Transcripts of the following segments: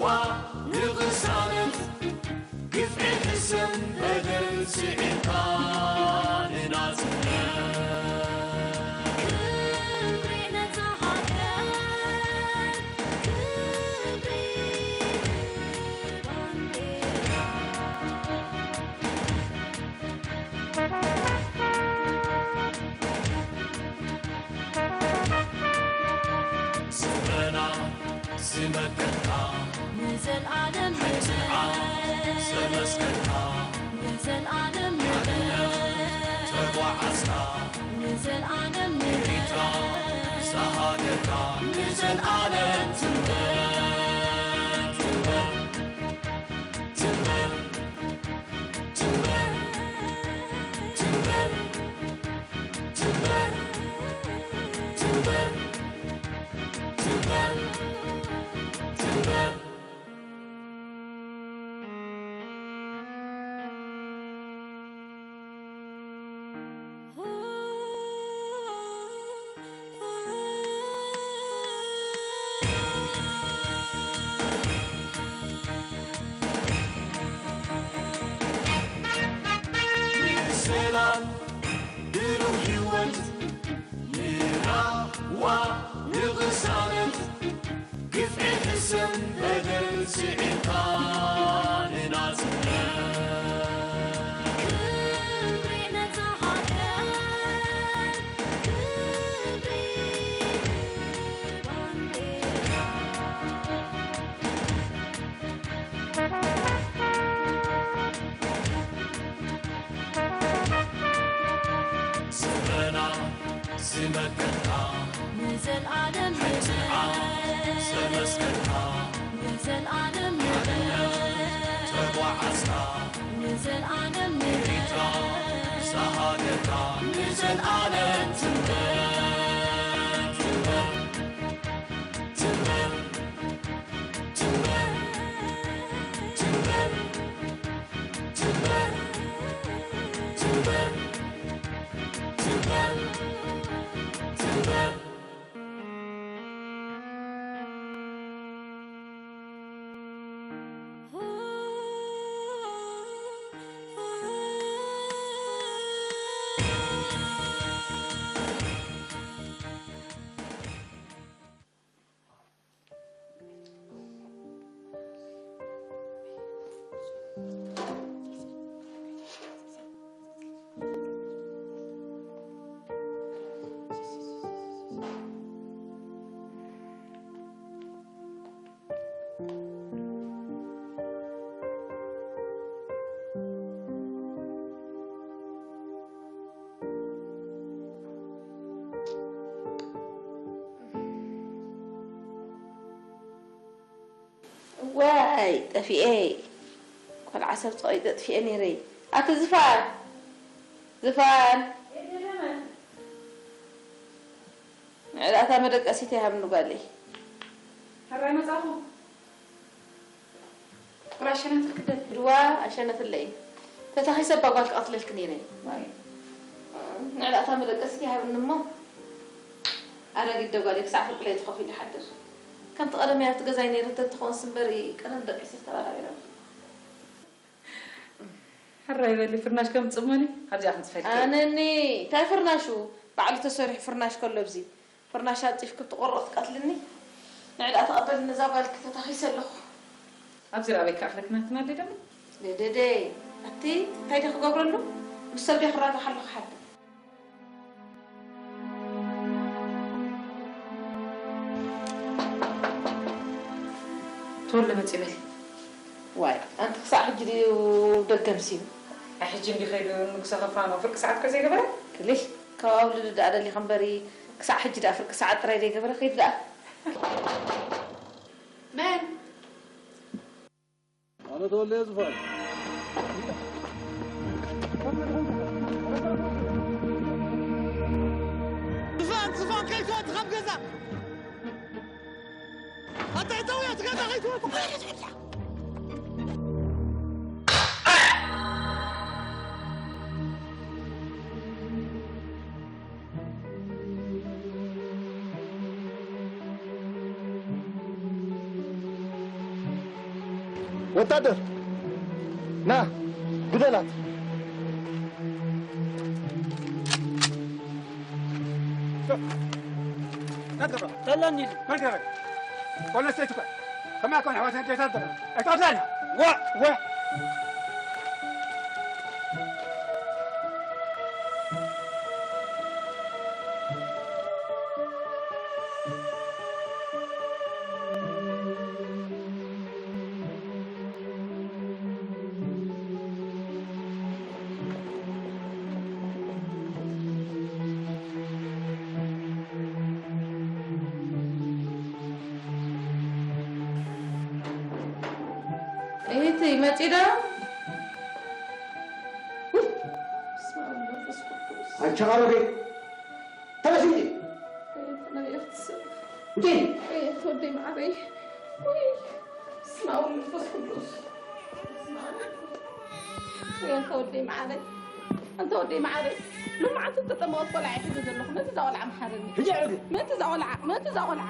ዋ ንቕሳነት ግፍዒ ሕሰም በደል ስዒርካ ንናጽነት። ክብሪ ነዛ ሃገር፣ ክብሪ ንባንዴራ። ስምረና ዝመከትካ ንዘልኣለም ንዘልኣለም ዘመስከርካ ንዘልኣለም ንዘልኣለም ተጓዓዝካ ንዘልኣለም ኤርትራ ንዘልኣለም ዝሃገርካ ንዘልኣለም ትንበር ትንበር ትንበር ትንበር ትንበር ትንበር ትንበር ትንበር ትንበር ሰላም ብሩህ ህይወት ንራዋ ንቕሳነት ግፍዒ ሕሰም በደል ስዒርካ ንናጽነት። ክብሪ ነዛ ሃገር፣ ክብሪ ንባንዴራ። ስምረና ዝመከትካ ንዘልኣለም ሕንጽኣ ዘመስከርካ ንዘልኣለም ተጓዓዝካ ንዘልኣለም ኤርትራ ዝሃገርካ ንዘልኣለም ትንበር ትንበር ትንበር ትንበር ትንበር ትንበር ትንበር ትንበር ትንበር ዋይ ጠፊኤ፣ ቆልዓ ሰብ ጸቒጠ ጥፊኤ ነይረ። ኣቲ ዝፋን፣ ዝፋን፣ ንዕዳእታ መደቀሲት ይሃብኒ ጓለይ። ሕራይ መጻኹ። ቁራሽ ሸነትልኪ ደል። ድዋ ኣሸነትለይ። ተታኺሰ እባ ጓል ክቐትለልኪ ነይረ። ንዕዳእታ መደቀሲት ይሃብኒ እሞ። ኣረጊት ዶ ጓለይ ክሳዕ ፍርቂ ለይቲ ኮፍ ኢሉ ይሓድር። ከምቲ ቀደም ኣብቲ ገዛይ ነይረ እንተትኾንስ እምበሪ ቀደም ደቂሰ ተባራቢረ። ሕራይ በሊ ፍርናሽ ከም ትጽመኒ ኣብዚኣ ክንጽፈልኪ። ኣነኒ እንታይ ፍርናሹ ባዕሉ ተሰሪሑ ፍርናሽ ከሎ ኣብዚ ፍርናሽ ኣንጺፍኪ ብትቆርቕ ትቀትልኒ። ንዕዳ ተቐበልኒ እዛ ጓልኪ ተታኺሰ ኣለኹ። ኣብዚ ርኣበይ ክኣኽለኪ ናትና ኣደ ደሞ። ደደደይ ኣቲ እንታይ ደ ክገብረሉ ምስ ሰብ ደ ክራባሕ ኣለኹ ሓብቲ። ተወልደ መጺኡ በሊ። ዋይ ኣንቲ ክሳዕ ሕጂ ድዩ ደገ ምሲሉ? ኣይ ሕጂ እንዲ ከይዱ ንጉሰ ከፋኖ ፍርቂ ሰዓት ከ ዘይገበረ? ክልሽ ካብ ኣብ ልዱ ደኣ ደሊኻ እምበሪ ክሳዕ ሕጂ ደኣ ፍርቂ ሰዓት ጥራይ ዘይገበረ ከይዱ ደኣ። መን? ኣነ ተወልደ እየ ዝፋን። ዝፋን ዝፋን ከይትወጽእ ካብ ገዛ ኣንታይ ጠውያ ትገዛ ከይትወጽእ። ወታደር ና ግደላት። ተለኒ መልገበ ወለስተይትኳ ከማኮን ሕዋሰን ጌታ ተረ እታብዛና ዋ ዋ እህተይ መፂዳ ኣንቺ ኣሮጌ ተነስቲ ነቢያት ሰብ እንዴ እህት ወደይ ማዕረይ ወይ ስማ መንፈስ ቅዱስ ወይ ኣንተ ወደይ ማዕረይ ኣንተ ወደይ ማዕረይ ሎማዓንቲ ተጠመቐት ቆልዓ ይሕዘ ዘለኹ መን እዛ ቆልዓ መሓረኒ ሕጂ ዕረፊ መን እዛ ቆልዓ መን እዛ ቆልዓ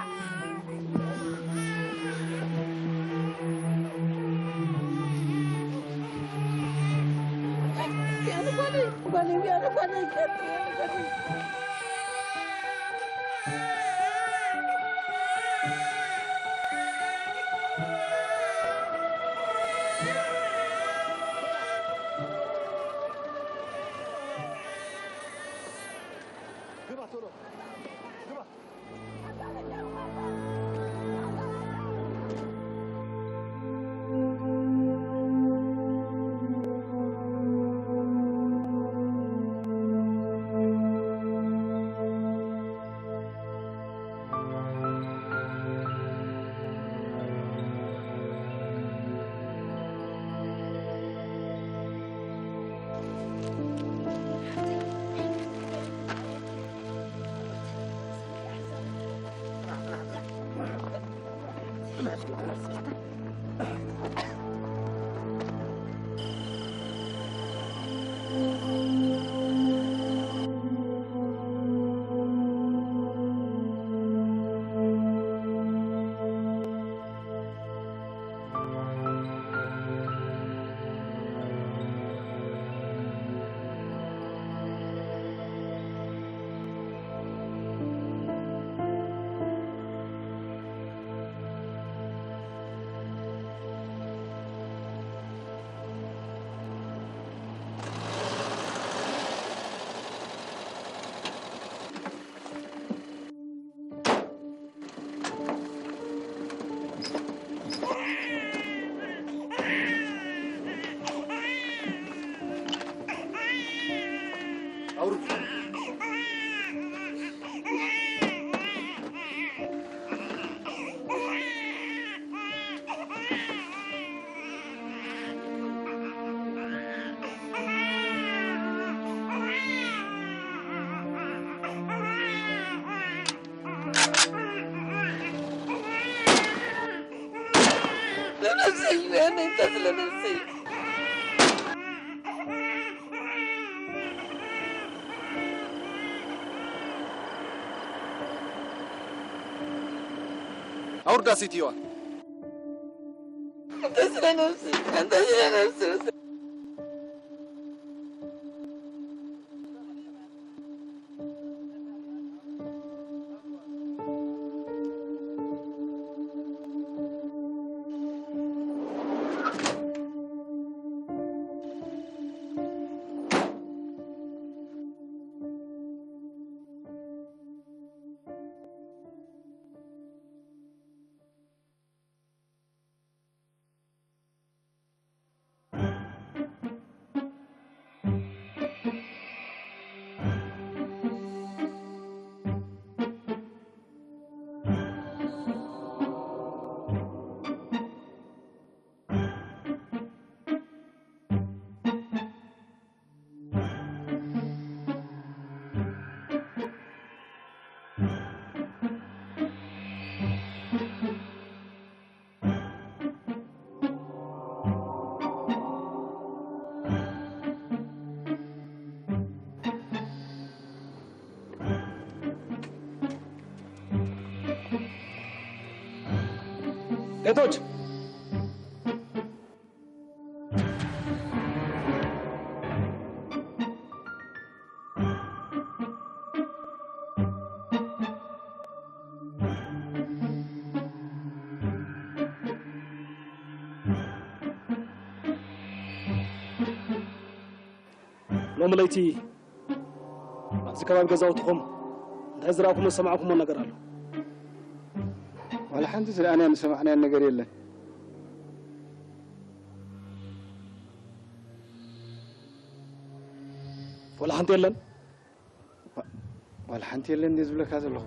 ኣውርዳ ሴትየዋ። أنت سلى نفسي أنت سلى نفسي ሴቶች ሎሚ ለይቲ ኣብዚ ከባቢ ገዛውትኹም እንታይ ዝረኣኹምን ዝሰማዕኩምዎ ነገር ኣሎ? ዋላ ሓንቲ ዝረኣናን ዝሰማዕናን ነገር የለን። ዋላ ሓንቲ የለን? ዋ-፣ ዋላ ሓንቲ የለን እንዴ ዝብለካ ዘለኹ?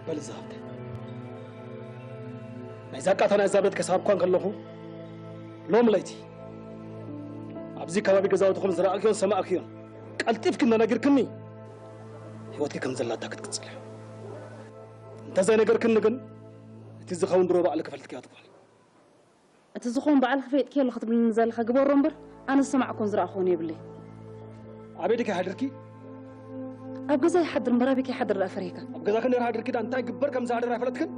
በል እዛ ሃብተይ፣ ናይዛ ኣቃታ ናይዛ ብረት ከስሃብኳ እንከለኹ፣ ሎም ለይቲ ኣብዚ ከባቢ ገዛውትኹም ዝረኣኽዮን ሰማእክዮን ቀልጢፍኪ እንተነጊርክኒ፣ ህይወትኪ ከም ዘላታ ክትቅጽል እያ። እንተዘይነገርክኒ ግን፣ እቲ ዝኸውን ድሮ ባዕልኪ ፈልጥክዮ ትኾኒ። እቲ ዝኸውን ባዕልኺ ፈሊጥክዮ ኣለኺ ትብልኒ ዘለኻ ግበሮ እምበር፣ ኣነ ዝሰማዕኩን ዝረኣኹን የብለይ። ኣበይ ዲኺ ሓዲርኪ? ኣብ ገዛ ይሓድር እምበር፣ ኣበይ ከይሓድር ደኣ ፈሪህካ? ኣብ ገዛኺ ነይረ ሓዲርኪ ደኣ እንታይ ግበር ከም ዝሓደር ኣይፈለጥክን?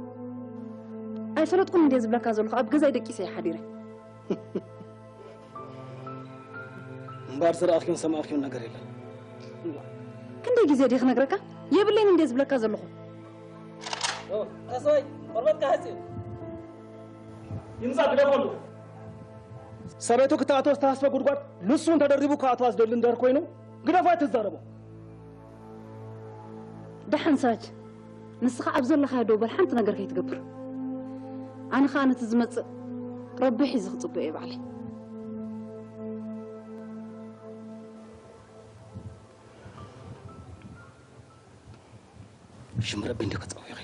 ኣይፈለጥኩን እንድየ ዝብለካ ዘለኹ፣ ኣብ ገዛይ ደቂሰ እየ ሓዲረ። እምበኣር ዝረኣኽዮን ሰማእኽዮን ነገር የለን። ክንደይ ግዜ ድየ ክነግረካ? የብለይን እንድየ ዝብለካ ዘለኹ። ኦ፣ ካሳይ፣ ቆርበትካ ሕጺር። ይምጻእ ግደፈሉ። ሰበይቱ ክትኣትዎ ዝተሃስበ ጉድጓድ ንሱ እውን ተደሪቡ ክኣትዋ ዝደሊ እንድሕር ኮይኑ፣ ግደፎ ኣይትዛረቦ። ደሓን ሳጅ፣ ንስኻ ኣብ ዘለኻዮ ደው በል፣ ሓንቲ ነገር ከይትገብር። ኣነ ኸኣ ነቲ ዝመጽእ ረቢ ሒዘ ክጽበዮ እየ ባዕለይ። ሽም ረቢ እንዲኺ ጸዊኺ።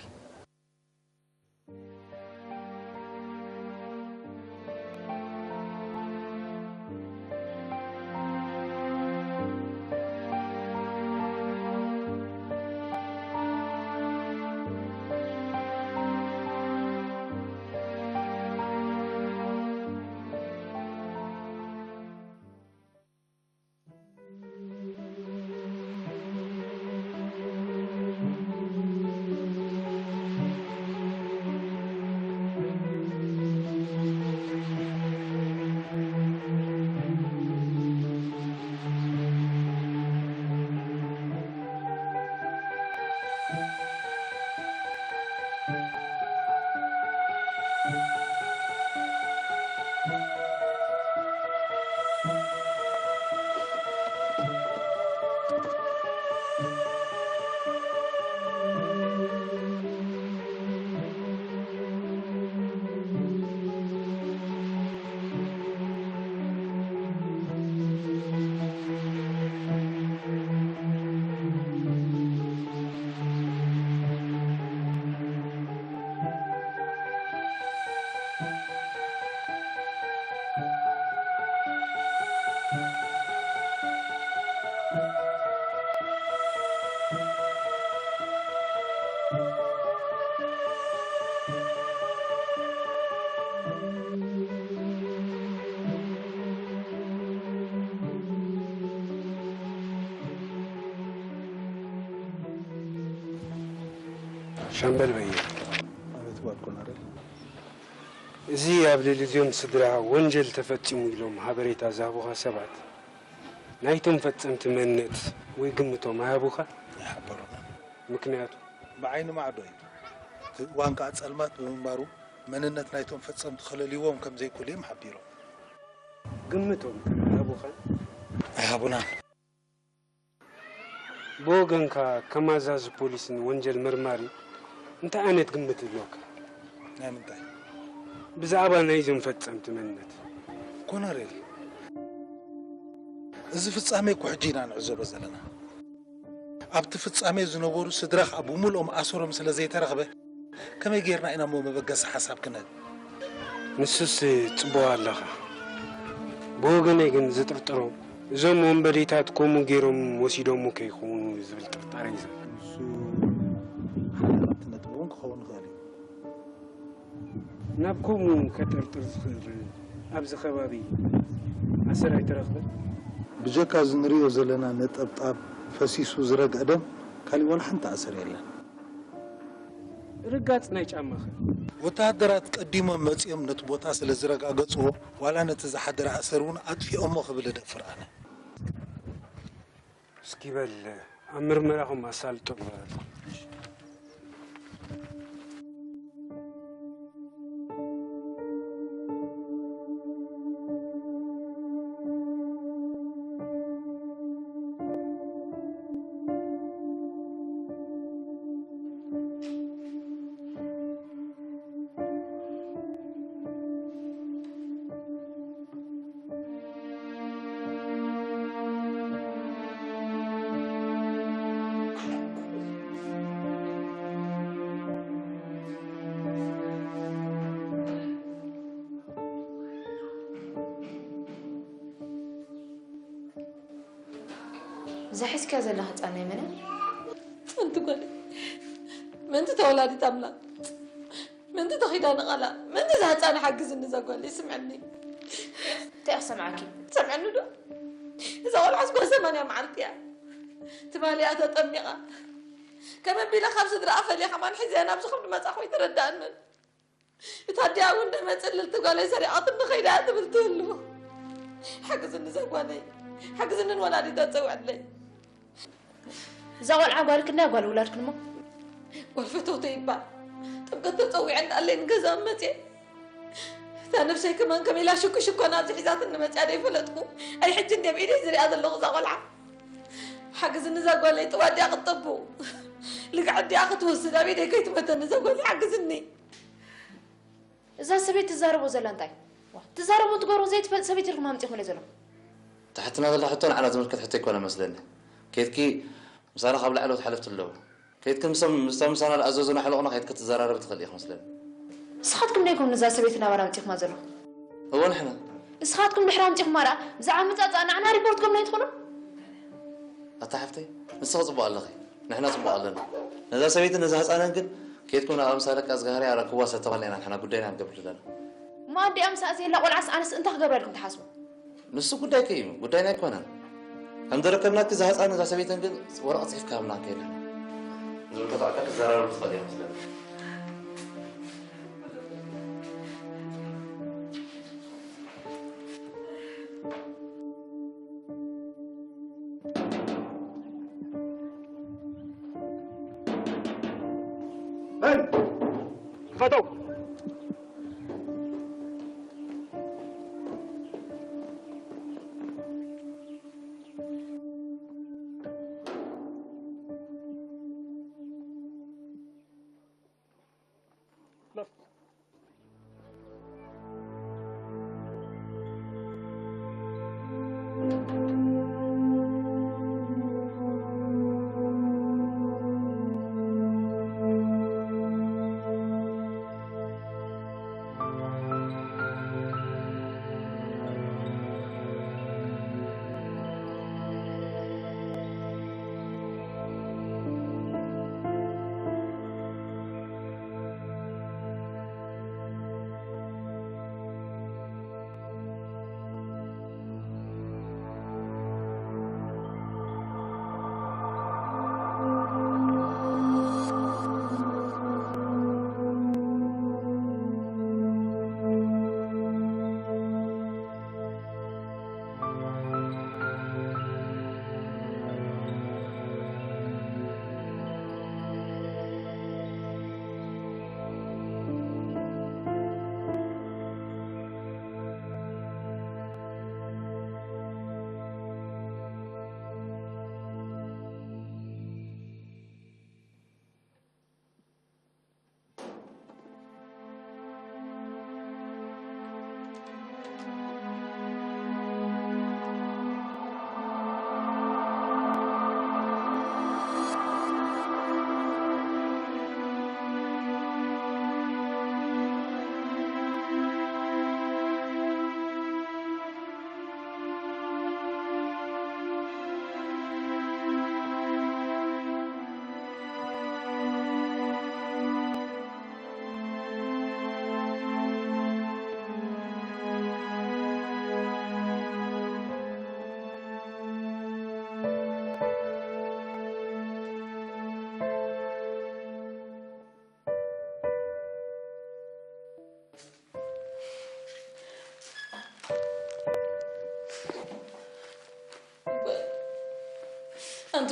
ሻምበል በየነ። ኣቤት ጓድ ኮነሬል። እዚ ኣብ ልዕሊ እዚኦም ስድራ ወንጀል ተፈጺሙ ኢሎም ሓበሬታ ዝሃቡኻ ሰባት ናይቶም ፈጸምቲ መንነት ወይ ግምቶም ኣይሃቡኻን? ኣይሓበሩናን። ምኽንያቱ? ብዓይኒ ማዕዶ እዩ። እቲ እዋን ከኣ ጸልማት ብምንባሩ መንነት ናይቶም ፈጸምቲ ከለልይዎም ከም ዘይክእሉ እዮም ሓቢሮም። ግምቶም ከ ኣይሃቡኻን? ኣይሃቡናን። ብወገንካ ከም ኣዛዚ ፖሊስን ወንጀል መርማሪ እንታይ ዓይነት ግምት ኣለካ? ናይ ምንታይ? ብዛዕባ ናይዞም ፈጸምቲ መንነት። ኮነሬል፣ እዚ ፍጻሜ እኮ ሕጂ ኢና ንዕዘቦ ዘለና። ኣብቲ ፍጻሜ ዝነበሩ ስድራ ከኣ ብምልኦም ኣሰሮም ስለ ዘይተረኽበ፣ ከመይ ጌርና ኢና እሞ መበገሲ ሓሳብ ክንህብ? ንሱስ ጽቡቕ ኣለኻ። ብወገነይ ግን ዝጥርጥሮ፣ እዞም ወንበዴታት ከምኡ ገይሮም ወሲዶሞ ከይኮኑ ዝብል ጥርጣረ እዩ ዘሎ። ንሱ ሓደ ካብቲ ነጥቢ እውን ክኸውን ይኽእል እዩ። ናብ ከምኡ ከጠርጥር ዝኽእል ኣብዚ ከባቢ ኣሰር ኣይተረኽበን? ብጀካ እዚ ንሪኦ ዘለና ነጠብጣብ ፈሲሱ ዝረግዐ ደም ካሊእ ዋላ ሓንቲ ኣሰር የለን። ርጋጽ ናይ ጫማኸ? ወተሃደራት ቀዲሞም መጺኦም ነቲ ቦታ ስለ ዝረጋገጽዎ፣ ዋላ ነቲ ዝሓደረ ኣሰር እውን ኣጥፊኦሞ ክብል እደፍር ኣነ። እስኪ በል ኣብ ምርመራኹም ኣሳልጦ በል። እዛ ሒዝካያ ዘላ ህጻን ናይ መን እያ? ሓንቲ ጓል። ምእንቲ ተወላዲት ኣምላኽ። ምእንቲ ተኺዳ ንቓላ። ምእንቲ እዛ ህጻን ሓግዝኒ እዛ ጓል። ስምዕኒ። እንታይ ክሰምዓኪ? ትሰምዕኒ ዶ? እዛ ቆልዓ እስኳ ሰማንያ መዓልቲ እያ። ትማሊ እያ ተጠሚቓ። ከመይ ቢለ ካብ ስድራኣ ፈሊየ ከማን ሒዘያ ናብዚ ከም ዝመጻኹ ኣይተረድኣንን። እታ ኣዲኣ እውን ደመ ጽልልቲ ጓለይ ሰሪቓትኒ ከይዳ እያ ትብል ትህሉ። ሓግዝኒ እዛ ጓለይ። ሓግዝኒ ንወላዲታ ጸውዕለይ። እዛ ቆልዓ ጓልክን ድያ ጓል ውላድክን እሞ? ጓል ፈተውተይ ይባል። ጥምቀት ተጸዊዐ እንዳኣለይ ንገዛ መጽየ። እታ ነብሰይ ከማን ከመይ ኢላ ሽኩ ሽኮና ኣብዚ ሒዛትኒ መጽያ ደይፈለጥኩ። ኣይ ሕጂ እንድየ ብኢደይ ዝሪኣ ዘለኹ እዛ ቆልዓ። ሓግዝኒ እዛ ጓለይ ጥዋ ኣዲኣ ክትጠቡ። ልግዕ ኣዲኣ ክትወስድ ኣብ ኢደይ ከይትመተኒ እዛ ጓለይ ሓግዝኒ። እዛ ሰበይቲ ትዛረቦ ዘላ እንታይ? ዋ፣ ትዛረቦ ትገብሮ ዘይትፈልጥ ሰበይቲ ኢልኩም ኣምጺኹምለይ ዘለኹም። ትሓትና ዘላ ሕቶ ንዓና ዝምልከት ሕቶ ኣይኮነ መስለኒ። ከይድኪ ምሳና ካብ ላዕለዎት ሓለፍቲ ኣለዉ። ከይድኪ ምስቶም፣ ምስቶም ምሳና ዝኣዘዙና ሕለቑና ከይድኪ ትዘራረቢ ትኽእሊ ኢኺ መስለኒ። ንስኻትኩም ዶ ኢኹም ነዛ ሰበይቲ ናባና ኣምጺኹማ ዘለኹም? እወ፣ ንሕና። ንስኻትኩም ድሕሪ ኣምጺኹማ ደኣ ብዛዕባ ኣመጻጽኣ ንዓና ሪፖርት ትገብሩና ኣይትኾኑን? ኣታ ሓፍተይ፣ ንስኺ ጽቡቕ ኣለኺ፣ ንሕና ጽቡቕ ኣለና። ነዛ ሰበይትን ነዛ ህጻንን ግን ከይድኩም ናብ ኣምሳለቃ ዝጋህርያ ኣረክብዋ ሰተባልና ኢና ንሕና ጉዳይና ንገብር ዘለና። እሞ ኣዲኣ ምሳኣ ዘየላ ቆልዓስ ኣነስ እንታይ ክገብራ ኢልኩም ትሓስቡ? ንሱ ጉዳይኪ እዩ፣ ጉዳይና ኣይኮነን። ከም ዘረከብናኪ እዛ ህጻንን እዛ ሰበይትን ግን ወረቐት ጽሒፍካ ሃብና ከይድና። ዝምልከቶ ኣካል ክዘራረቡ ዝኽእል እዮም ስለዚ። መን? ክፈተው።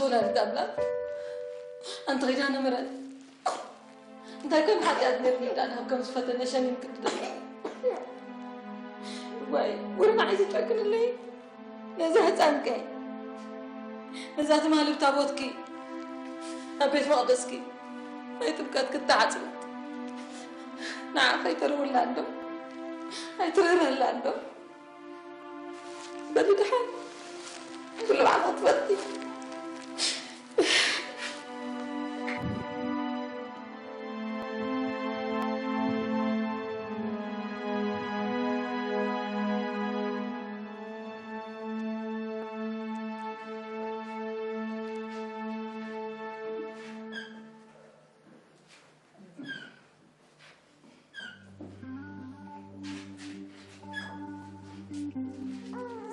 ወላዲት ኣምላኽ ኣንቲ ኪዳነ ምሕረት እንታይ ከም ሓጢኣት ነይሩ ዳን ከም ዝፈተነ ሸሚም ክድደ ወይ ውርና ዒዚ ጨክንለይ ነዛ ህፃንከ ነዛ ትማሊ ብታቦትኪ ኣብ ቤት መቕደስኪ ናይ ጥምቀት ክተዓፅወት ንዓ ከይተርውላ እንዶ ኣይትርህረላ እንዶ በሊ ድሓን ኩሉ ባዕላ ክትፈቲ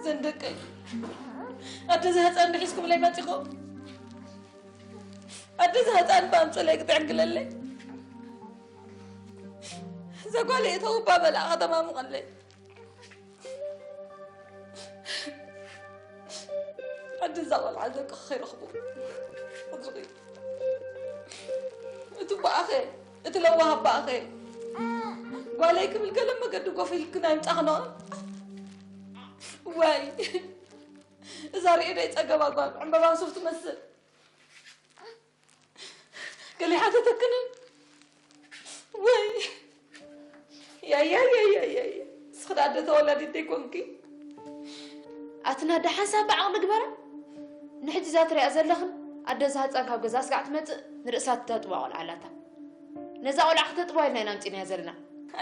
ዘን ደቀይ ኣደዚ ህፃን ድሒዝኩምለይ መፂኹም ኣደዚ ህፃን ባምፅለይ ክትዕንግለለይ ዘጓለየ ተውባ በላ ከተማምቐለይ ኣደዛ ቆልዓ ደቅኺ ከይረኽቡ እድኺ እቲ በኣኸ እቲ ለዋህ በኣኸ ጓለይ ክብል ገለ መገዲ ጎፊልክና ይምፃኽኖ ወይ እዛ ርእዮ ዶ ይፀገባ ጓል ዕምበባ ሱፍ ትመስል ገሊሓተተክንን ወይ ያያያያያይ እስኽዳ ኣደ ተወላዲት ደይኮንኪ ኣትና ደሓንሳ ብዓቕሊ ግበራ ንሕጂ እዛ ትሪኣ ዘለኽን ኣደ እዛ ህፃን ካብ ገዛ ስጋዕ ትመፅእ ንርእሳ ትተጥባ ቆልዓ ኣላታ ነዛ ቆልዓ ክተጥባ ኢልና ኢና ኣምፂናያ ዘለና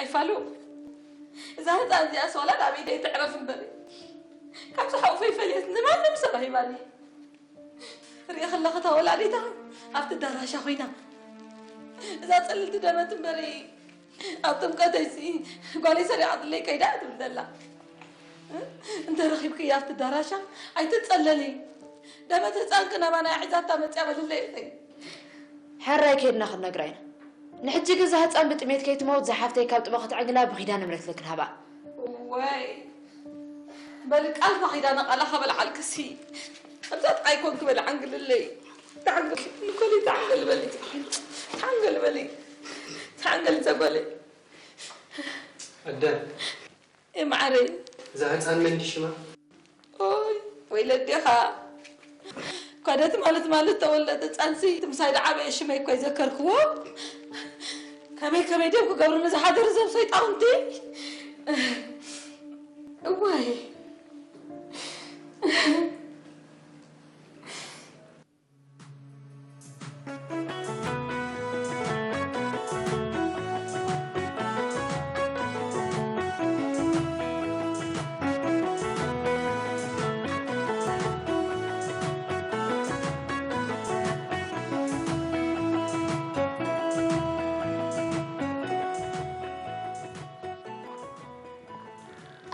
ኣይፋሉ እዛ ህፃን እዚኣ ሰወላ ናብ ኢደይ ትዕረፍ እምበር ካብዚ ሓውፈይ ፈሊየት ንማንም ሰብ ኣይባኒ ሪኢ ከለኺ እታ ወላዲታ ኣብቲ ዳራሻ ኮይና እዛ ፅልልቲ ደመት እምበሪ ኣብ ጥምቀተይሲ ጓለይ ሰሪዓትለይ ከይዳ እያ ትብል ዘላ እንተ ረኺብክያ ኣብቲ ዳራሻ ኣይትፀለሊ ደመት ህፃንኪ ናባና እያ ሒዛታ መፅያ በልለይ እተይ ሕራይ ከይድና ክንነግራ ኢና ንሕጂ ግን እዛ ህፃን ብጥሜት ከይትመውት ዝሓፍተይ ካብ ጥበ ክትዕግላ ብኺዳነ ምሕረት ክንሃባ እዋይ በሊ ቃል ፈኺዳ ነቓላ ከበልዓልክሲ ኣብዛ ጥቓይ ኮንክ በሊ ዓንግልለይ ተዓንገል ንኮሊ ተዓንገል በሊ ተዓንገል በሊ ተዓንገል ዘበሊ ኣደ እማዕረይ እዛ ህፃን መን ሽማ? ኦይ ወይለዴኻ ኳደት ማለት ማለት ተወለደ ፃንሲ ትምሳይ ደዓበየ ሽመይ እኮ ይዘከርክዎ ከመይ ከመይ ድዮም ክገብሩኒ ዝሓደሩ ዘም ሰይጣውንቲ እዋይ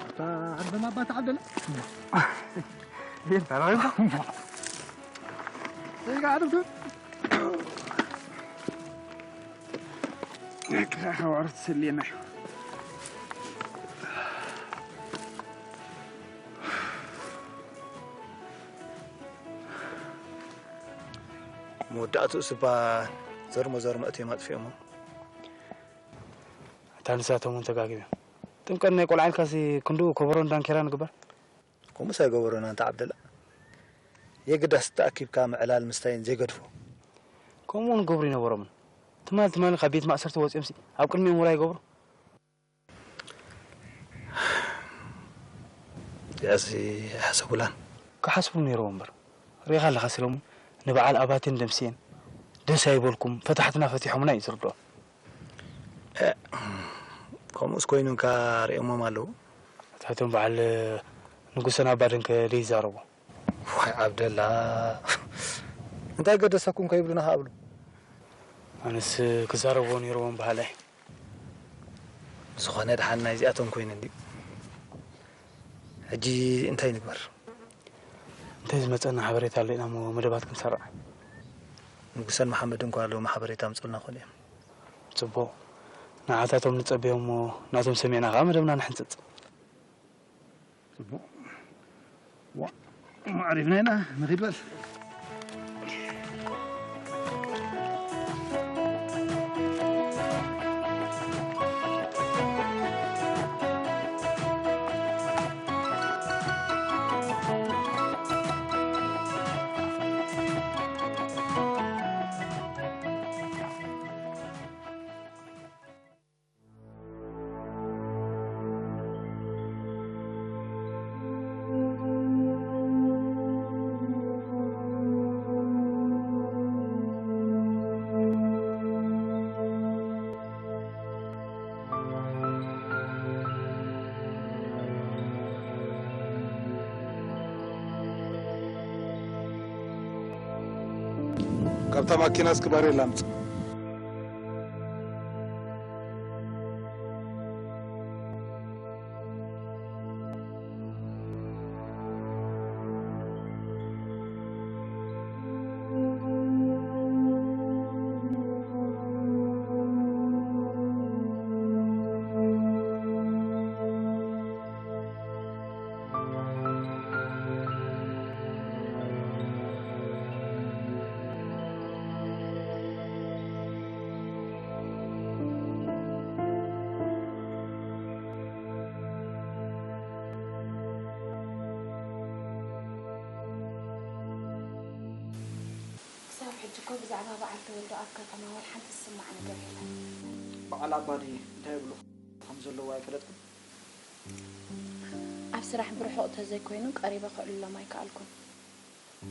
ኣታ ዓርበማ ኣባታ ዓብደላ ይህን ተራዊባ ዘይጋ ዓርብቱ ክሳዕ ሓዋሩ ትሰልየና እዩ መወዳእትኡ ስባ ዘርሞ ዘርሞ እትዮም ኣጥፊኦሞ ኣታ ንሳቶም እውን ተጋጊቦም ጥምቀት ናይ ቆልዓ ኢልካሲ ክንድኡ ከበሮን ዳንኬራን ንግበር ከምኡስ ኣይገበሮን ኣንታ ዓብደላ የግዳስ ተኣኪብካ ምዕላል ምስታይን ዘይገድፎ ከምኡ እውን ክገብሩ ይነበሮምን ትማል ትማሊ ካብ ቤት ማእሰርቲ ወፂኦምሲ ኣብ ቅድሚኦም ወላ ይገብሩ እዚኣሲ ኣይሓሰቡላን። ክሓስቡ ነይርዎ እምበር ሪኢኻ ኣለኻ ሰለሙን ንበዓል ኣባቴን ደምስየን ደስ ኣይበልኩም ፈታሕትና ፈቲሖምና እዩ ዝርድኦም። ከምኡስ ኮይኑ እንካ ሪኦሞም ኣለዉ። ኣታ እቶም በዓል ንጉሰን ኣባድንከ ደይዛረቡ። ዋይ ዓብደላ እንታይ ገደሰኩም ከይብሉና ከኣ ብሉ። ኣነስ ክዛረብዎ ነይርዎም በሃላይ። ዝኾነ ደሓን ናይዚኣቶም ኮይኑ እንድዩ። ሕጂ እንታይ ንግበር? እንታይ ዝመፀና ሓበሬታ ኣሎ ኢና እሞ መደባት ክንሰርዕ። ንጉሰን መሓመድን እኳ ሎሚ ሓበሬታ ኣምፅኡልና ክኾኑ እዮም። ፅቡቕ። ንዓታቶም ንፀበዮም እሞ ናቶም ሰሚዕና ከዓ መደብና ንሕንፅፅ። ፅቡቕ። ዋ፣ እሞ ዓሪፍና ኢና። ንኺድ በል። እታ ማኪና እስኪ ባሬላ ኣምጽእ። ክሳብ ሕጂ እኮ ብዛዕባ በዓል ተወልዶ ኣብ ከተማ ወላ ሓንቲ ዝስማዕ ነገር የለን። በዓል ኣባዲ እንታይ ይብሉ ከም ዘለዉ ኣይፈለጥኩን። ኣብ ስራሕ ብርሑቕ ተዘይኮይኑ ቀሪበ ክዕልሎም ኣይከኣልኩን።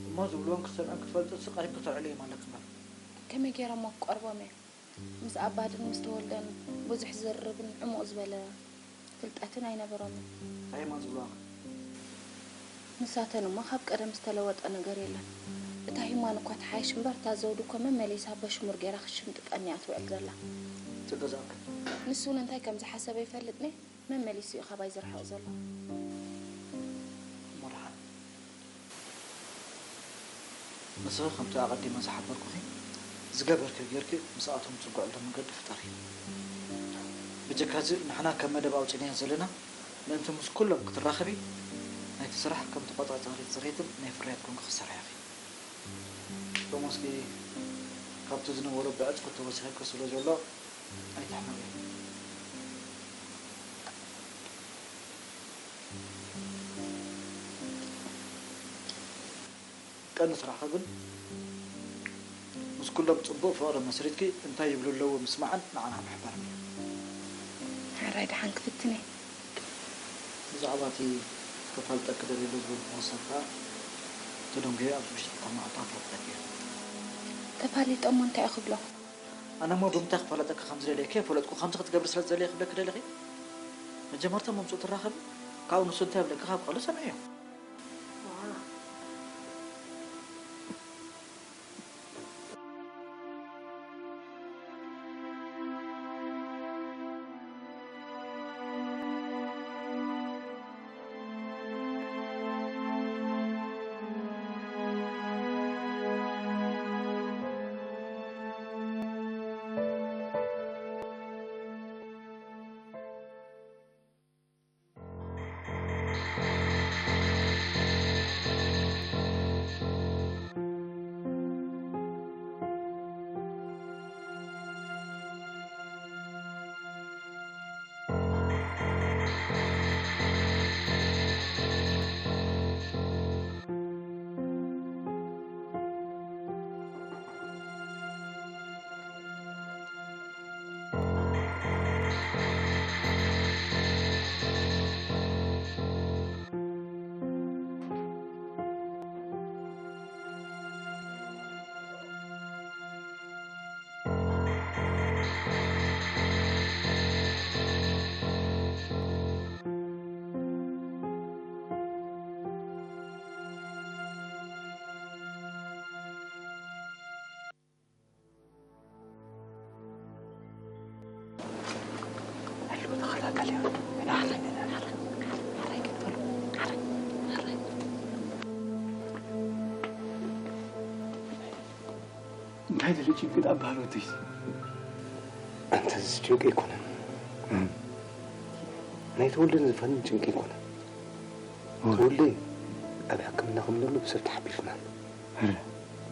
እሞ ዝብልዎን ክትሰምዕን ክትፈልጥንሲ ቀሪብኪ ተዕልዮም ኣለኪ እምበር። ከመይ ገይረ እሞ ክቀርቦም እየ? ምስ ኣባድን ምስ ተወልደን ብዙሕ ዝርርብን ዕሙቕ ዝበለ ፍልጠትን ኣይነበሮምን። እንታይ እሞ ዝብልዋ? ንሳተን እሞ ካብ ቀደም ዝተለወጠ ነገር የለን። እታ ሂማን እኳ ትሓይሽ እምበር፣ እታ ዘውዲ እኮ መመሊሳ በሽሙር ገይራ ክትሽምጥጠኒ እያ ትውዕል ዘላ። እቲ ገዛእክን። ንሱ እውን እንታይ ከም ዝሓሰበ ይፈልጥኒ። መመሊሱ እዩ ካባይ ዝርሕቕ ዘሎ። እሞ ደሓን። ንስኺ ከምቲ ኣቐዲመ ዝሓበርኩኺ ዝገበርክዮ ጌርኪ ምስኣቶም ትጽግዕሉ መንገዲ ፍጠሪ። ብጀካዚ ንሕና ከም መደብ ኣውጺእናዮ ዘለና ምእንቲ ምስ ኩሎም ክትራኸቢ ናይቲ ስራሕ ከም ተቖጻጻሪት ጽሬትን ናይ ፍርያት ኮንኪ ክትሰርሒ ኢኺ። ሎሞስኪ ካብቲ ዝነበሮ ብዕጽፊ ተወሲኸኪ ስለ ዘሎ ኣይትሕመቒ። ቀንዲ ስራሕኺ ግን ምስ ኩሎም ጽቡቕ ፍቕሪ መስሪትኪ እንታይ ይብሉ ኣለዉ ምስማዕን ንዓና ምሕባርን እዩ። ሕራይ ደሓን ክፍትን እየ። ብዛዕባ እቲ ከፋልጠኪ ደልየ ኣለኹ ዝብል ፖስተር ከኣ ተደንጒየ ኣብዚ ውሽጢ ክልተ መዓልቲ ከፋልጠኪ እየ። ተፋሊጠ እሞ እንታይ እዩ ክብሎ? ኣነ እሞ ብምንታይ ክፋለጠኪ ከም ዝደልየ ከይፈለጥኩ ከምዚ ክትገብሪ ስለ ዝደልየ ክብለኪ ደለኺ? መጀመርታ መምጽኡ ትራኸቢ፣ ካብኡ ንሱ እንታይ ይብለኪ ካብ ቃሉ ሰምዕዮ። እንታይ ድሊ ጭንቂ ኣባህል ወደይ? ኣንተ እዚ ጭንቂ ኣይኮነን። እም። ናይ ተወልደን ዝፋንን ጭንቂ ኣይኮነን። እወ። ተወልደ ኣብ ሕክምና ከም ዘሎ ብሰብ ተሓቢርና ኣሎ። እረ።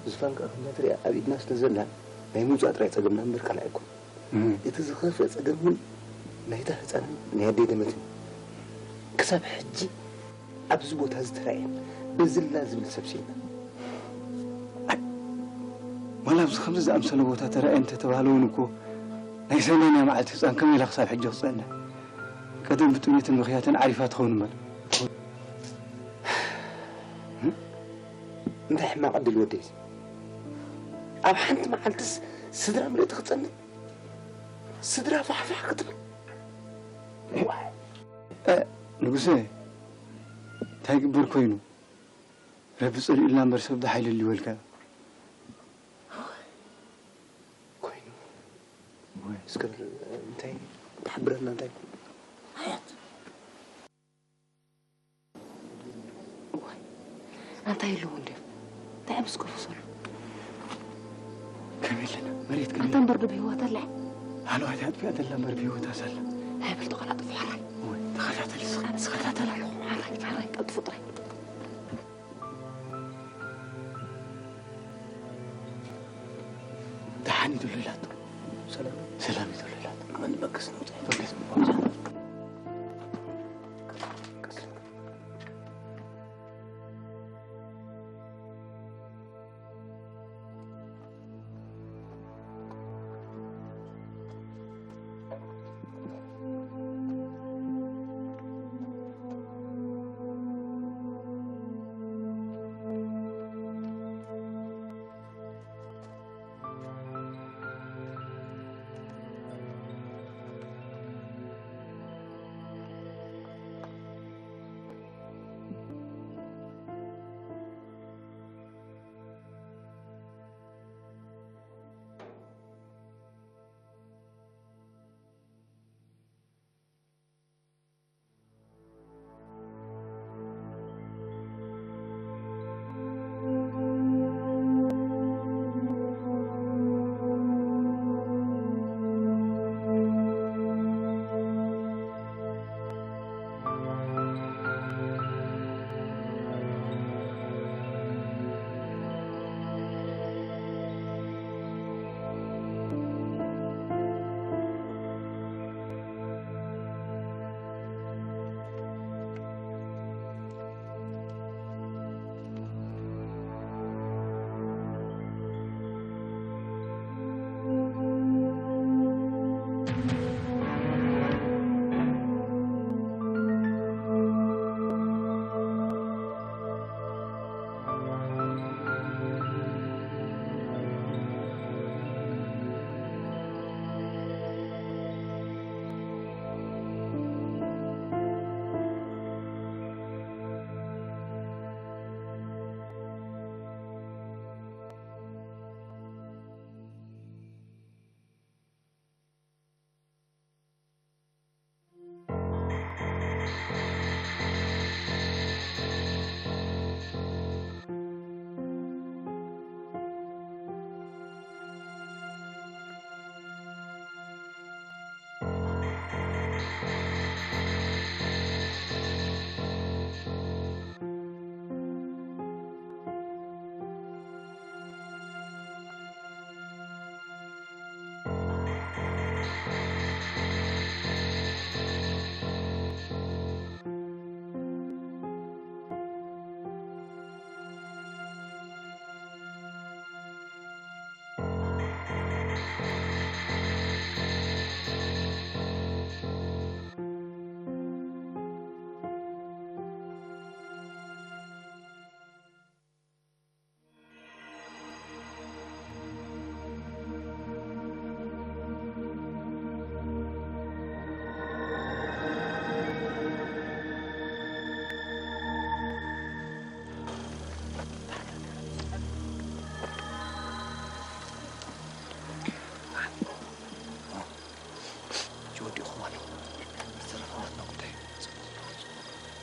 ዝፋን ከኣ ከምዛ ትሪኣ ኣብ ኢድና ስለ ዘላ ናይ ምውጻእ ጥራይ ጸገምና እምበር ካልእ ኣይኮነን። እም። እቲ ዝኸፍአ ጸገም ግን ናይታ ህጻንን ናይ ኣደይ ደመትን ክሳብ ሕጂ ኣብዚ ቦታ እዚ ተራእየን በዝላ ዝብል ሰብ ሲልና። ኣይ፣ ዋላ ኣብዚ ከምዚ ዝኣምሰለ ቦታ ተራእየን እንተተባህለ እውን እኮ ናይ ሰማንያ መዓልቲ ህጻን ከመይ ኢላ ክሳብ ሕጂ ክጸንሕ? ቀደም ብጥሜትን ብኽያትን ዓሪፋ ትኸውን እምበር። እንታይ ሕማቕ ዕድል ወደይ። ኣብ ሓንቲ መዓልትስ ስድራ ምልእቲ ክጸንሕ? ስድራ ፋሕፋሕ ክትብል? ዋይ። እ፣ ንጉሰ፣ እንታይ ይግበር ኮይኑ? ረቢ ጸሊኡልና እምበር ሰብ ዶ ሓይሊ ኣልዩ በልካ? እስክር እንታይ ትሓብረና እንታይ? ኣንታ የለውን ድዮም? እንታይ ምስ ከፈሰሉ? ከመይ ኣለና? መሬት ከመይ? ኣንታ እምበር ዶ ብህይወት ኣላ? ሃለዋይ ኣጥፊኣ ዘላ እምበር ብህይወት ኣሳላ። ሃይ በል ተቐላጥፉ ሓራይ። ወይ ተኸታተል እስኻ። ኣነ ዝከታተል ኣለኹ። ሓራይ ሓራይ ቀልጥፉ ጥራይ። ደሓን እዩ ዘሎ ኢላቶ። ሰላም ሰላም እዩ ዘሎ ኢላቶ። ኣመን በገስ ነው። በገስ ነው።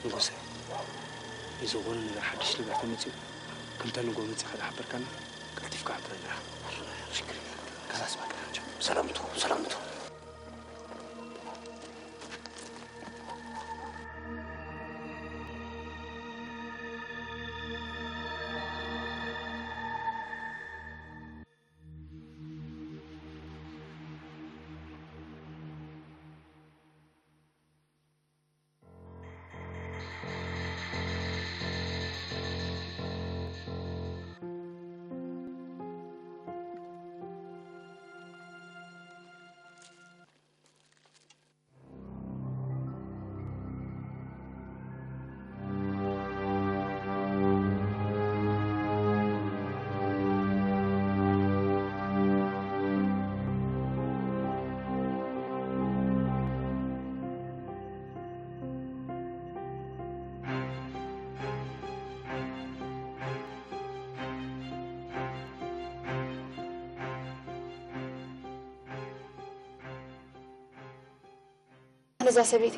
ንጉሰ፣ ንዝኾነ ነገር ሓድሽ ነገር ተመፂኡ ክልተ ንጎ መፂኻ ዳሓበርካና ቀልጢፍካ ኣሕብረና። ሽግር የለን። ከዛስ በቃ። ሰላምቱ ሰላምቱ። ነዛ ሰበይቲ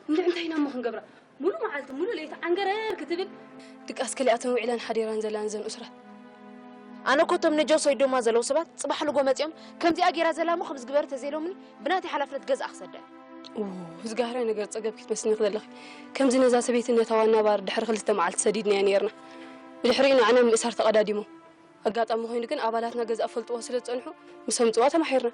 እንዲ እንታይ ኢና እሞ ክንገብራ? ሙሉ መዓልቲ ሙሉ ለይቲ ዓንገረር ክትብል ድቃስ ከሊኣተን ውዒላን ሓዲራን ዘላን ዘን ኡስራት። ኣነ እኮ እቶም ነጃስ ወይዶማ ዘለዉ ሰባት ጽባሕ ንጎ መጺኦም ከምዚኣ ጌራ ዘላ እሞ ከምዚ ግበሪ ተዘይሎምኒ ብናተይ ሓላፍነት ገዝኣ ክሰዳ እየ። ኡ፣ ዝጋህራይ ነገር ጸገብኪ ትመስልኒ ዘለኺ። ከምዚ ነዛ ሰበይትን ነታ ዋና ባር ድሕሪ ክልተ መዓልቲ ሰዲድናያ ነይርና። ብድሕሪኡ ንዓና ምእሳር ተቐዳዲሞም። ኣጋጣሚ ኮይኑ ግን ኣባላትና ገዛ ፈልጥዎ ስለ ዝጸንሑ ምስ ኣምጽዋ ተማሒርና።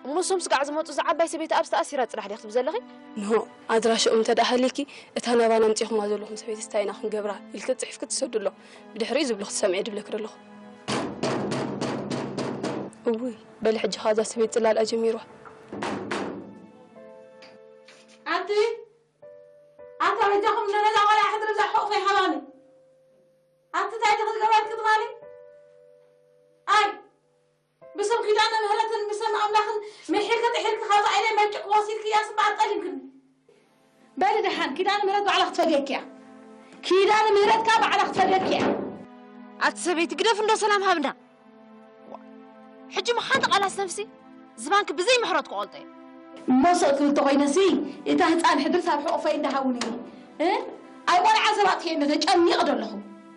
እሞ እሶም ስጋዕ ዝመጹ እዛ ዓባይ ሰበይቲ ኣብዚ ተኣሲራ ጽራሕ ዲያ ክትብል ዘለኺ? ኖ፣ ኣድራሽኦም እንተ ደኣ ሃልይኪ እታ ናባና ኣምጺኹማ ዘለኹም ሰበይቲ እንታይ ኢና ክንገብራ ኢልኪ ጽሒፍኪ ትሰዱ ኣሎ። ብድሕሪኡ ዝብልኺ ትሰምዒ ድብለኪ ደለኹ። እውይ፣ በሊ ሕጂ ኸኣ እዛ ሰበይቲ ጽላልኣ ጀሚርዋ። ኣቲ ኣታ በጃኹም ነዛ ቆልዓ ሕድሪ እዛ ሕቑፈይ ሃባኒ። ኣቲ እንታይ ኢኺ ዝገበርኪ ትማሊ? ኣይ ብስም ኪዳነ ምህረትን ብስም ኣምላኽን ምሒርኪ ጥሒርኪ ካብዛ ኢደይ መጭቅ ወሲድክያስ እምበኣር ጠሊምክኒ። በሊ ደሓን ኪዳነ ምህረት ባዕላ ክትፈድየኪ እያ። ኪዳነ ምህረት ከኣ ባዕላ ክትፈድየኪ እያ። ኣቲ ሰበይቲ ግደፍ እንዶ ሰላም ሃብና። ሕጂ እሞ ሓንቲ ቃል ኣስተንፍሲ፣ ዝባንኪ ብዘይ ምሕረት ክቖልጦ እየ። እሞ ስቕ ክብል ተኾይነሲ፣ እታ ህፃን ሕድርስ ኣብ ሕቑፈይ እንዳሃቡኒ፣ እ? ኣይ ቆልዓ ሰብ ኣጥፊኤ እንዶ ተጨኒቐ ዶ ኣለኹ።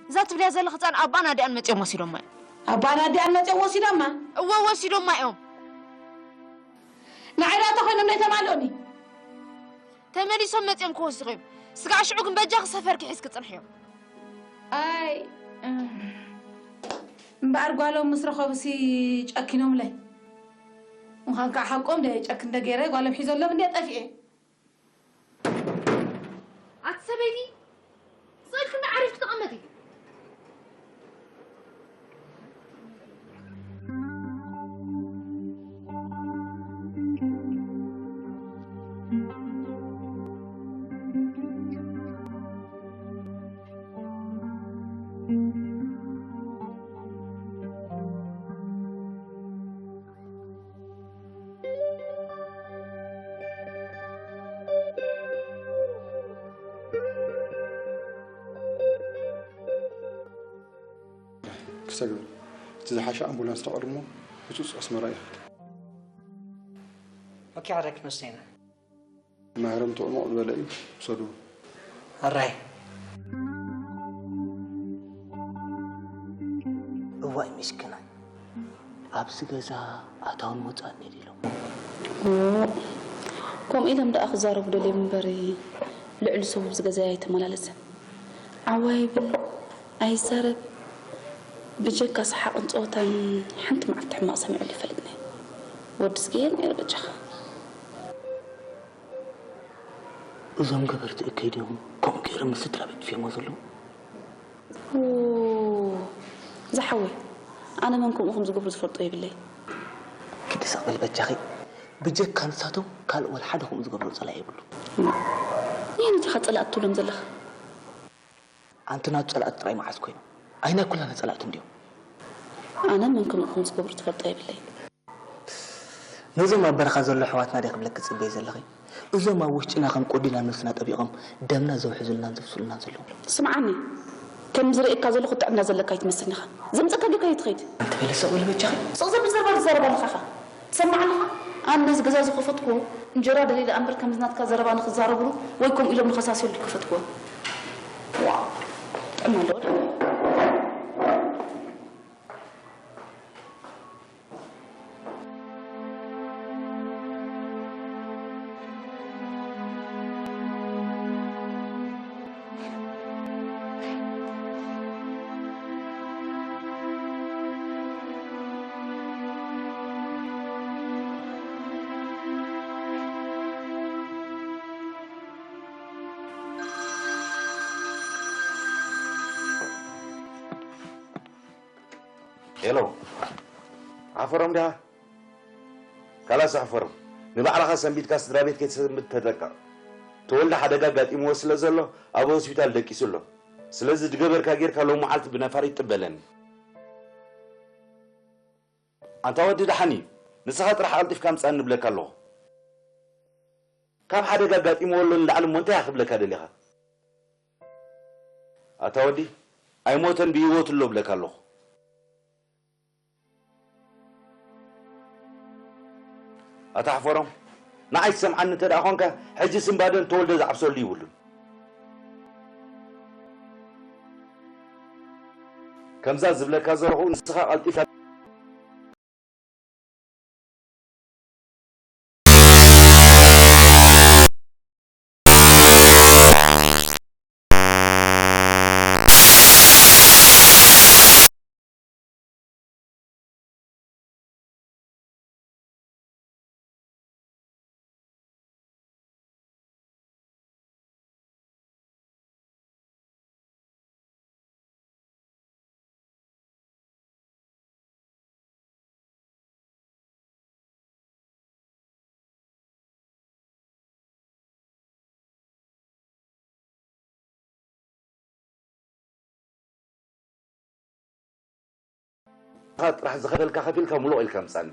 እዛ ትብልያ ዘለኺ ህፃን ኣባን ኣዲኣን መፂኦም ወሲዶማ እዮም። ኣባን ኣዲኣን መፂኦም ወሲዶማ? እወ፣ ወሲዶማ እዮም። ንዓይ ዶ ተኾይኖም ዶ ይተማልኡኒ? ተመሊሶም መፂኦም ክወስዱኺ እዮም። ስጋዕ ሽዑ ግን በጃኺ ሰፈርኪ ሒዝኪ ፅንሕዮም። ኣይ፣ እም፣ እምበኣር ጓሎም ምስ ረኸቡሲ ጨኪኖምለይ። ምዃን ከዓ ሓቆም ደ ጨክን ደ ገይረ ጓሎም ሒዘሎም እንደ ጠፊኤ። ኣቲ ሰበይቲ፣ ስቕ ኢልኪ እንዳ ዓሪፍኪ ተቐመጢ። ክሰግር እቲ ዝሓሸ ኣምቡላንስ ተቐድሞ ህጹጽ ኣስመራ ይኸድ። ኦኬ፣ ዓረክ መስለና። ማህረም ጥቕሙ ዝበለ እዩ፣ ውሰዱ። ኣራይ። እዋይ ምስኪናይ፣ ኣብዚ ገዛ ኣታውን ወፃእን የለ ኢሎም። ኦ፣ ከምኡ ኢሎም ደኣ ክዛረቡ ደልዮም እምበር፣ ልዕሊ ሰብ ኣብዚ ገዛ ኣይተመላለሰን። ዓዋ ይብል፣ ኣይዛረብ። ብጀካ ሰሓቕን ፀወታን ሓንቲ መዓልቲ ሕማቕ ሰሚዑ ይፈልጥኒ። ወዲ ስግየር ነይሩ በጃኻ። እዞም ገበርቲ እከይ ድዮም ከምኡ ገይሮም ምስ ስድራ ቤት ጥፊኦሞ ዘለዉ? ኡ፣ ዝሓወይ፣ ኣነ መን ከምኡ ከም ዝገብሩ ዝፈልጦ የብለይ። ግዲ ስቕ በል በጃኺ፣ ብጀካ ንሳቶም ካልእ ወላ ሓደ ከምኡ ዝገብሩ ጸላኢ የብሉ። ንየን ኢኻ ጸላእቲ ትብሎም ዘለኻ? ኣንቲ ናቱ ጸላእቲ ጥራይ መዓስ ኮይኖም? ኣይ ናይ ኩላና ጸላእቲ እንድዮም። ኣነ መን ከምኡ ከም ዝገብሩ ዝፈልጦ የብለይ። ነዞም ኣብ በረኻ ዘሎ ኣሕዋትና ዲኺ ክብለኪ ትጽበዪ ዘለኺ? እዞም ኣብ ውሽጥና ከም ቆዲና ነብስና ጠቢቖም ደምና ዘውሕዙልናን ዘፍስሉናን ዘለዉ። ስምዓኒ፣ ከም ዝርእየካ ዘለኹ ጥዕና ዘለካ ኣይትመስልን ኢኻ። ዘምጸካ ጌርካ ኣይትኸይድ። ኣንቲ በሊ ስቕ በሊ በጃኺ። ስቕ ዘብል ዘረባ ትዛረብ ኣለኻ ኢኻ። ትሰምዓኒ ኢኻ? ኣነ ነዚ ገዛ ዝኸፈትኩዎ እንጀራ ደልየ ደኣ እምበር ከምዚ ናትካ ዘረባ ንኽዛረብሉ ወይ ከምኡ ኢሎም ንኸሳስየሉ ዝከፈትኩዎ። ዋው፣ ጥዕና ኣለዎ ዶ? ሄሎ፣ ሓፈሮም ዲኻ? ካላስ ኣሕፈሮም፣ ንባዕልኻ ሰንቢድካ ስድራ ቤት ከይትሰንብድ ተጠንቀቕ። ተወልደ ሓደጋ ኣጋጢምዎ ስለ ዘሎ ኣብ ሆስፒታል ደቂሱ ኣሎ። ስለዚ ዝገበርካ ጌርካ ሎም መዓልቲ ብነፋሪት ጥበለኒ። ኣንታ ወዲ ደሓን እዩ፣ ንስኻ ጥራሕ ቀልጢፍካ ምጻእ ንብለካ ኣለኹ። ካብ ሓደጋ ኣጋጢምዎ ኣሎ ንላዕሊ እሞ እንታይ ክብለካ ደሊኻ? ኣታ ወዲ ኣይሞተን ብህይወቱ ኣሎ ብለካ ኣለኹ። ኣታ ሓፈሮም ንዓይ ትሰምዓኒ እንተ ደኣ ኾንካ፣ ሕጂ ስምባደን ተወልደ ዝዓብሰሉ ይብሉን። ከምዛ ዝብለካ ዘለኹ ንስኻ ቀልጢፍካ ጥራሕ ዝኸፈልካ ከፊልካ ሙሉቕ ኢልካ ምጻኒ።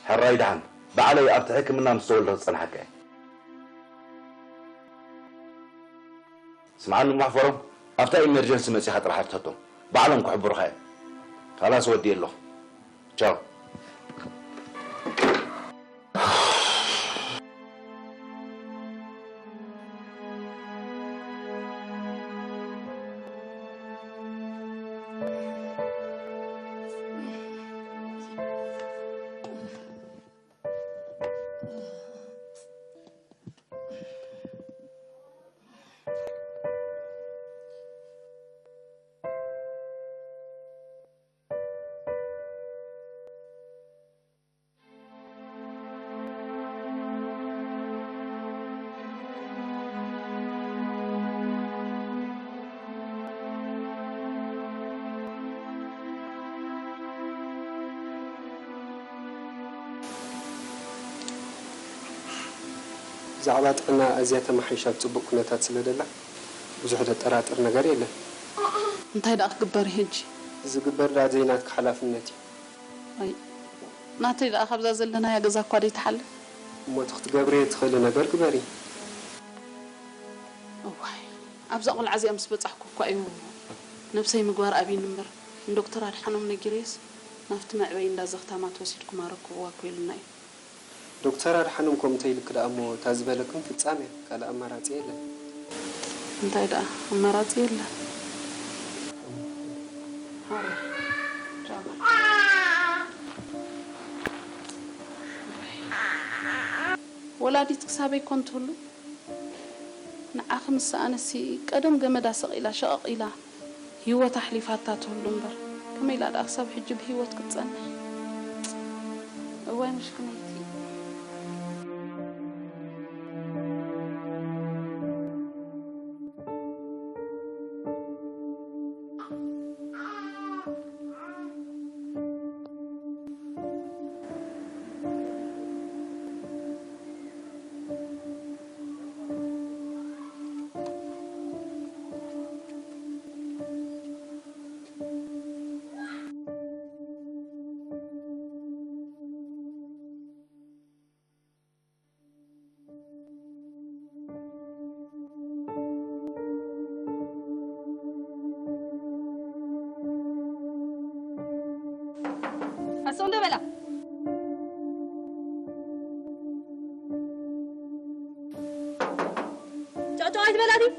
ሕራይ ደሓን፣ ባዕለይ ኣብቲ ሕክምና ምስ ተወልደ ክጸንሓካ እየ። ስምዓኒ እሞ ሕፈሮም፣ ኣብታ ኢመርጀንሲ መጺኻ ጥራሕ ሕተቶም። ባዕሎም ክሕብሩኻ እዮም። ካላስ ወዲኤ ኣለኹ። ቻው። ብዛዕባ ጥዕና ኣዝያ ተማሓይሻ ኣብ ጽቡቕ ኩነታት ስለ ደላ፣ ብዙሕ ዘጠራጥር ነገር የለን። እንታይ ደኣ ክግበር እዩ ሕጂ? ዝግበር ደኣ ዘይናትኪ ሓላፍነት እዩ። ኣይ፣ ናተይ ደኣ ካብዛ ዘለናያ ገዛ እኳ ደይትሓልፍ። እሞ እቲ ክትገብርዮ ትኽእሊ ነገር ግበሪ። እዋይ፣ ኣብዛ ቆልዓ እዚኣ ምስ በጻሕኩ እኳ እዩ ነብሰይ ምግባር ኣብይኒ እምበር፣ ንዶክተር ኣድሓኖም ነጊረዮስ ናብቲ መዕበዪ እንዳ ዘኽታማት ወሲድኩም ኣረክብዋ እኮ ኢሉና እዩ። ዶክተር ኣድሓኖም ከምኡ እንተ ኢሉኪ ደኣ እሞ፣ እታ ዝበለክን ፍጻም እያ፣ ካልእ ኣማራጺ የለን። እንታይ ደኣ ኣማራጺ የለን። ሃረ፣ ጃባ። ወላዲት ክሳበይ ኮን ትህሉ? ንዓኺ ምስ ሰኣነሲ ቀደም ገመዳ ሰቒላ ሸቐቕ ኢላ ህይወታ ኣሕሊፋታ ትህሉ እምበር፣ ከመይ ኢላ ደኣ ክሳብ ሕጂ ብህይወት ክትጸንሕ? እዋይ ምሽክነይቲ። ኣሰው እንደ በላ። ጫው ጫው ኣይትበላ ድዩ?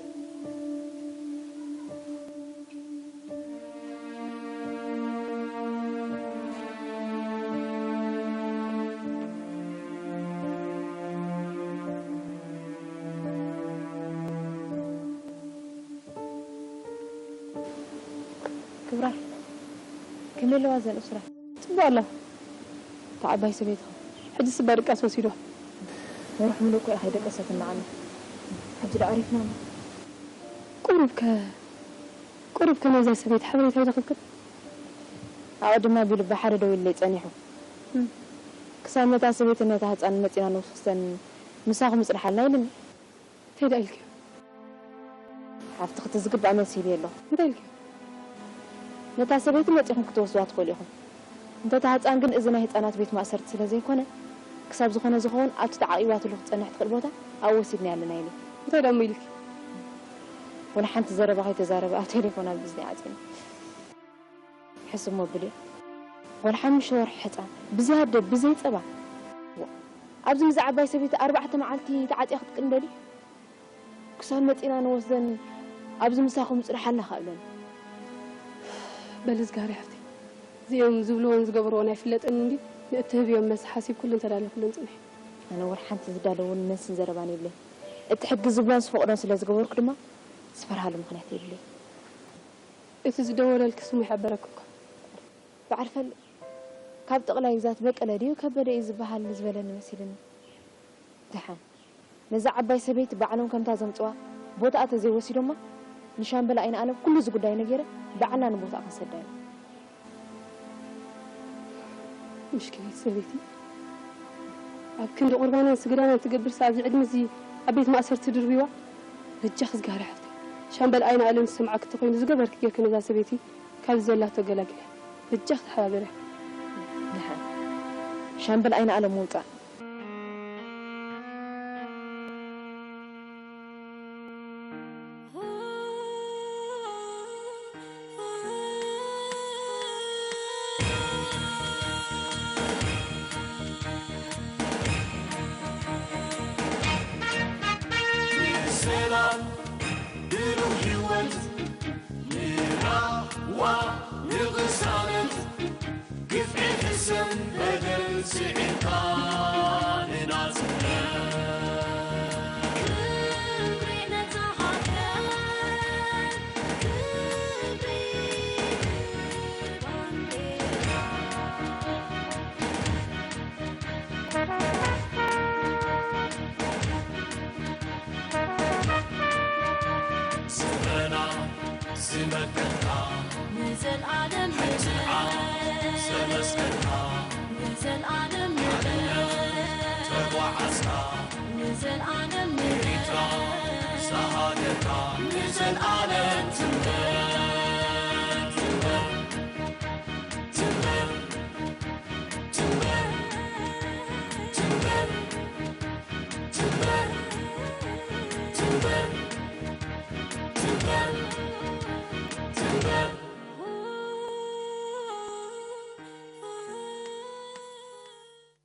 ክብራይ፣ ከመይ ኣለዋ እዘን እሱራት? ጽቡቕ ኣለዋ። እታ ዓባይ ሰበይትኻ ሕጂ ስባ ድቃስ ወሲድዋ። ወርሒ ምሉእ እኮ እያ ከይደቀሰትና ኣላ። ሕጂ ደኣ ዓሪፍና ኣላ። ቁሩብ ከ፣ ቁሩብ ከ ናይዛ ሰበይቲ ሓበሬታ ይረኽብክን? ኣቐድማ ቢሉ ብሓደ ደዊሉለይ ጸኒሑ። እም። ክሳብ ነታ ሰበይትን ነታ ህጻንን መጺና ንውስኽስተን ምሳኹም ይጽንሓልና ኢሉኒ። እንታይ ደኣ ኢልክዮ? ሓፍትኺ እቲ ዝግባእ መልሲ ሂበዮ ኣለኹ። እንታይ ኢልክዮ? ነታ ሰበይቲ መጺኹም ክትወስድዋ ትኽእሉ ኢኹም። እንተ እታ ህጻን ግን እዚ ናይ ህጻናት ቤት ማእሰርቲ ስለ ዘይኮነ፣ ክሳብ ዝኾነ ዝኸውን ኣብቲ ተዓቂባትሉ ክትጸንሕ ትኽእል ቦታ ኣብኡ ወሲድናያ ኣለና ኢሉ። እንታይ ደኣ እሞ ኢልኪ? ወላ ሓንቲ ዘረባ ከይተዛረበ ኣብ ቴሌፎን ኣብ እዝኒ ዓጺኑ። ሕስም መብልዮ። ጓል ሓሙሽተ ወርሒ ሕጻን፣ ብዘይ ኣደ፣ ብዘይ ጸባ። ዋ፣ ኣብዚ ምስ ዓባይ ሰበይቲ ኣርባዕተ መዓልቲ ተዓጽያ ክትቅንደዲ? ክሳብ መጺና ንወስደን ኣብዚ ምሳኹም ጽንሓልና ከብለን። በሊ ዝጋሪ ሓፍተይ፣ እዚኦም ዝብልዎን ዝገብርዎን ኣይፍለጥን እንዲ ንእትህብዮም መልሲ ሓሲብ ኩሉ እንተዳለኹለን ጽንሒ። ኣነ እውን ሓንቲ ዝዳለውን መልስን ዘረባን የብለይ። እቲ ሕጊ ዝብሎን ዝፈቕዶን ስለ ዝገበርኩ ድማ ዝፈርሃሉ ምኽንያት የብለይ። እቲ ዝደወለልኪ ስሙ ይሓበረኪ እኳ። በዓል ፈል ካብ ጠቕላይ ግዛት በቀለ ድዩ ከበደ እዩ ዝበሃል ዝበለኒ መሲልኒ። ደሓን ነዛ ዓባይ ሰበይቲ ባዕሎም ከምታ ዘምፅዋ ቦታኣ ተዘይወሲዶማ ንሻምበል ኣይንኣለም ኩሉ እዚ ጉዳይ ነጊረ ባዕልና ንቦታኣ ክንሰዳ ኢና። ምሽኪነይቲ ሰበይቲ ኣብ ክንዲ ቁርባናን ስግዳናን ትገብር ሰ ኣብዚ ዕድመ እዚ ኣብ ቤት ማእሰርቲ ድርብዋ። በጃኺ ዝጋሪ ሓፍተይ ሻምበል ኣይንኣለም ዝሰምዓኪ ተኮይኑ ዝገበርኪ ጌርኪ ነዛ ሰበይቲ ካብዚ ዘላቶ ገላግልያ። በጃኺ ተሓባበርያ። ደሓን ሻምበል ኣይንኣለም ምውፃእ ሰላም ብሩህ ህይወት ንራህዋ ንቕሳነት ግፍዒ ሕሰም በደል ስዒርካ ንናጽነት ክብሪ ነታ ሃገር ክብሪ